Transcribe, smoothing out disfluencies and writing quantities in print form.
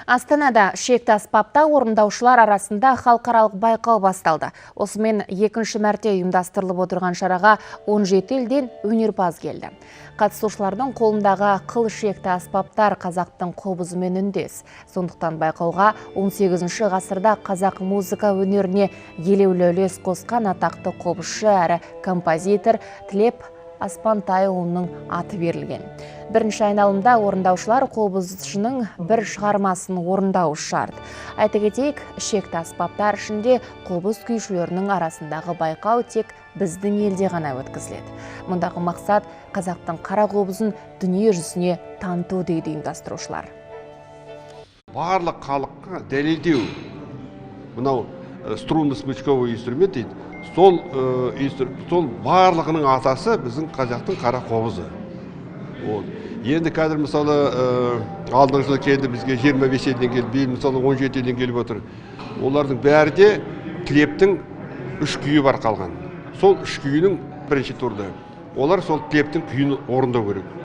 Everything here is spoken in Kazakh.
Астанада шекті аспапта орындаушылар арасында халықаралық байқау басталды. Осымен екінші мәрте ұйымдастырылып отырған шараға 17 елден өнерпаз келді. Қатысушылардың қолындағы қыл шекті аспаптар қазақтың қобызымен үндес. Сондықтан байқауға 18 ғасырда қазақ музыка өнеріне елеулі үлес қосқан атақты қобызшы әрі композитор Тілеп Аспантайұлының аты берілген. Бірінші айналымда орындаушылар қобызшының бір шығармасын орындауы шарт. Айта кетейік, шекті аспаптар ішінде қобыз күйшілерінің арасындағы байқау тек біздің елде ғана өткізіледі. Мұндағы мақсат қазақтың қара қобызын дүние жүзіне таныту, дейді ұйымдастырушылар. Барлық халыққа дәлелдеу. Мынау струнно-смычковый инструмент дейді. Сол, сол барлығының атасы біздің қазақтың қара қобызы. Вот. Енді қазір, мысалы, алдыңғы жылы келді бізге 25 елден келді, биыл, мысалы, 17 елден келіп отыр. Олардың бәрі де Тілептің үш күйі бар қалған. Сол үш күйінің бірінші турда. Олар сол Тілептің күйін орындау керек.